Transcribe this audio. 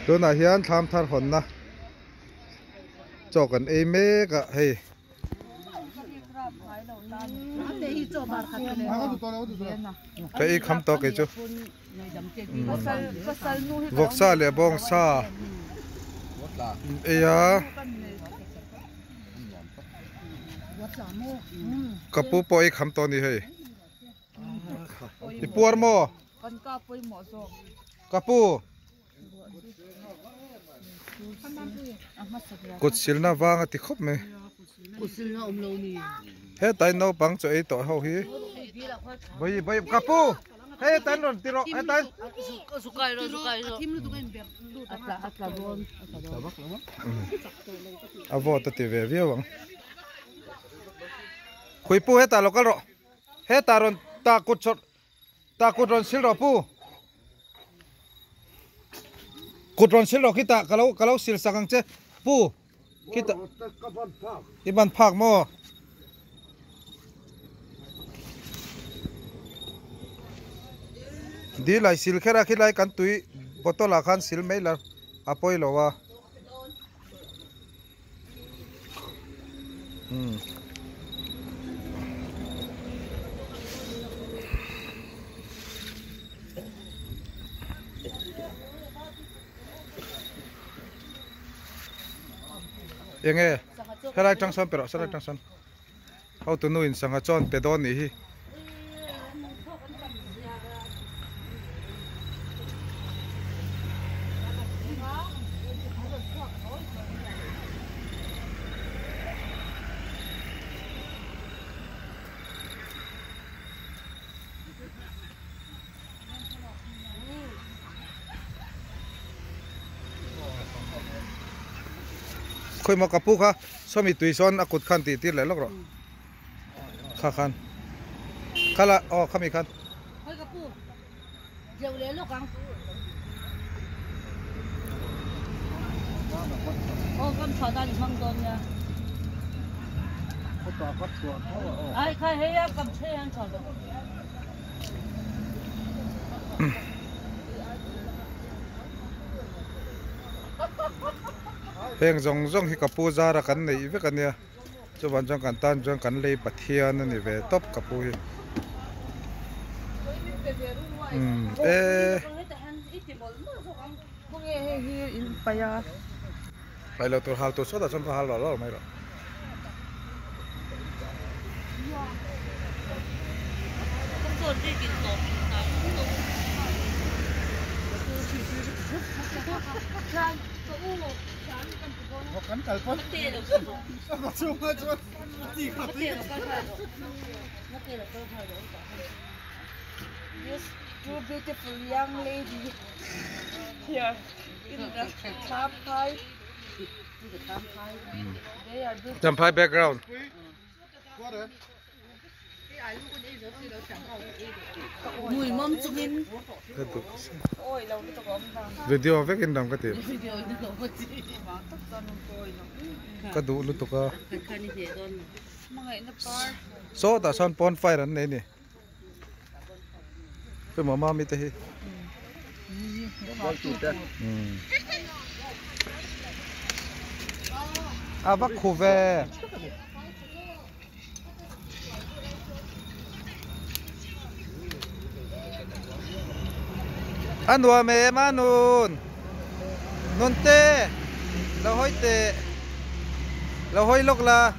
Tunah hian thlam thar hawnna chaw kan ei mek a hei. Ka ei kham tawh kei chu. Vawksa leh bawngsa ei a. Ka pu pawh ei kham tawh a ni hei. I puar maw? Ka pu. Kut silna vang a ti khawp mai. Hetain naupang chaw ei tawh ho hi. Bawi bawi ka pu hei hetain rawn ti rawh hetain. A vawt a ti ve viau ang. Khui pu hetah lo kal rawh. Hetah rawn tah kut chawrh tah kut rawn sil rawh pu. Kut rawn sil rawh khitah ka lo ka lo sil sak ang che pu khitah i ban phak maw. Dil ai sil kher a khilai kan tui bottle ah khan sil mai la a pawi lo a. Enge helai tang sawn pe rawh helai tang sawn hotu nu in sangha chuan pe dawn nih hi. Khawimaw ka pu kha sawmi tui sawn a kut khan tih tir leh lawk rawh. Kha khan kha la aw khami khan. Khawi ka pu deuh leh lawk ang. Aw kam chhuah dan i hmang dawn nia. Ai khai hei a kam chhe an chhuah dawn. Heng zawng zawng hi ka pu zara kan neih vek ania. Chuvan chuan kan tan chuan kan lei Pathian a ni ve tawp ka pu hi. Umm e. Paih lo tur hal tur sawtah chuan ka hal rawh rawh mai rawh. This two beautiful young lady here in the Champhai. They are beautiful. Champhai background. Video vek in dam ka ti. Ka duh lutuk a. Sawtah sawn bonfire an nei a ni. Hei mami te hi. A va khu ve. A nuam em a nun nun te lo hawi teh lo hawi lawk la.